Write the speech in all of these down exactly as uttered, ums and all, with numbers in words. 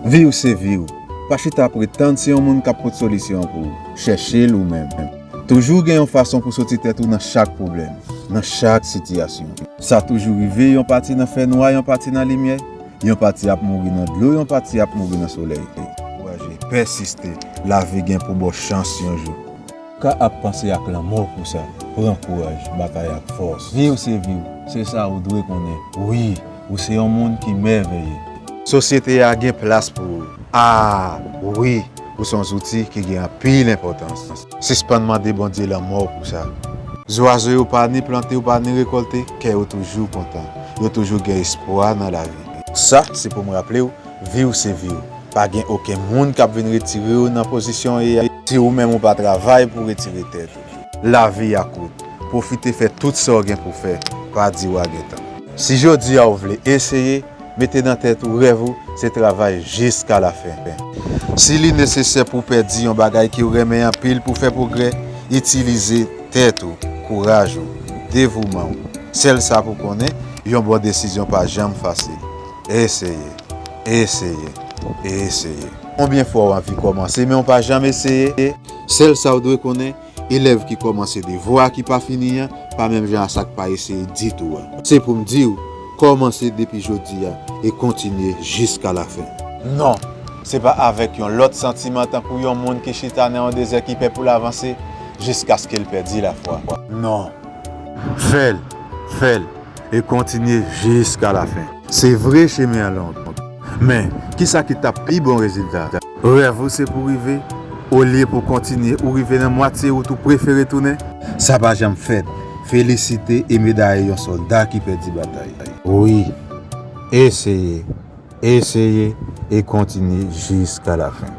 Vi w se vi w. Pa chita ap ret tann se yon moun k ap pot solisyon an pou ou. Chèche l ou menm. Toujou gen yon fason pou soti tèt ou nan chak pwoblèm, nan chak sitiyasyon. Sa toujou rive, yon pati nan fènwa, yon pati nan limyè, yon pati ap mouri nan dlo, yon pati ap mouri nan solèy. Kouraje, pèsiste, lavi gen pou ba w chans yon jou. Ka ap panse ak lanmò pou sa, pran kouraj, batay ak fòs. Vi w se vi w, se sa ou dwe konnen. Wi, ou se yon moun ki mèveye. Sosyete a gen plas pou ou. A, wi, ou se yon zouti ki gen anpil enpòtans. Sispann mande Bondye lanmò pou sa. Zwazo yo pa ni plante, yo pa ni rekòlte, kè yo toujou kontan. Yo toujou gen espwa nan lavi. Sa, se pou m raple w, vi w se vi w. Pa gen okenn moun k ap vin retire w nan pozisyon w ye a si ou menm ou pa travay pou retire tèt ou. Lavi a kout. Pwofite fè tout sa w gen pou fè. Pa di w a gen tan. Si jodi a w vle eseye, mete nan tèt ou rèv ou se travay jiska lafen. Si li nesesè pou w pèdi yon bagay ke w renmen anpil pou fè pwogrè, itilize tèt ou, kouraj ou, devouman w. Sèl sa pou konnen, yon bon desizyon pa janm fasil. Eseye, eseye, eseye. Konbyen fwa w anvi kòmanse, men w pa janm eseye? Sèl sa w dwe konnen, elèv ki kòmanse devwa ki pa fini an, pa menm jan a sa k pa eseye ditou an. Se pou m di w, kòmanse depi jodi a e kontinye jiska lafen. Non, se pa avèk yon lòt santiman tankou yon moun ki chita nan yon dezè ki pè pou l avanse jiskaske l pèdi lafwa. Non. Fè l, fè l, e kontinye jiska lafen. Se vre, chemen an long. Men, kisa ki t ap pi bon rezilta? Rèv ou se pou rive, olye pou kontinye ou rive nan mwatye wout ou prefere tounen? Sa pa janm fèt. Felisite e medaye yon sòlda ki pèdi batay. Wi, eseye, eseye e kontinye jiska lafen.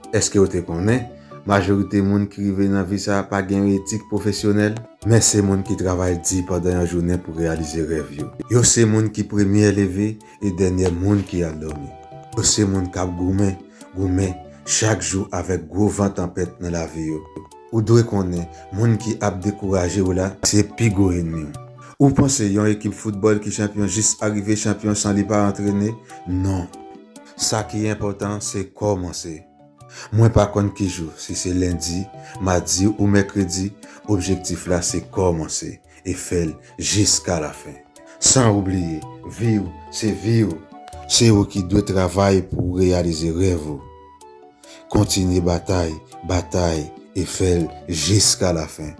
Èske w te konnen majorite moun ki rive nan vi sa a pa gen yon etik pwofesyonèl? Men se moun ki travay di pandan yon jounen pou reyalize rèv yo. Yo se moun ki premye leve e dènye moun ki al dòmi. Yo se moun k ap goumen, goumen, chak jou avèk gwo van tanpèt nan lavi yo. Ou dwe konnen, moun ki ap dekouraje w la, se pi gwo ènmi w. Ou panse yon ekip foutbòl ki chanpyon jis arive chanpyon san li pa antrene? Non. Sa ki enpòtan, se kòmanse. Mwen pa konn ki jou, si se lendi, madi ou mèkredi, objektif la se kòmanse e fè l jiska lafen. San oubliye, vi w se vi w. Se ou ki dwe travay pou w reyalize rèv ou. Kontinye batay, batay e fè l jiska lafen.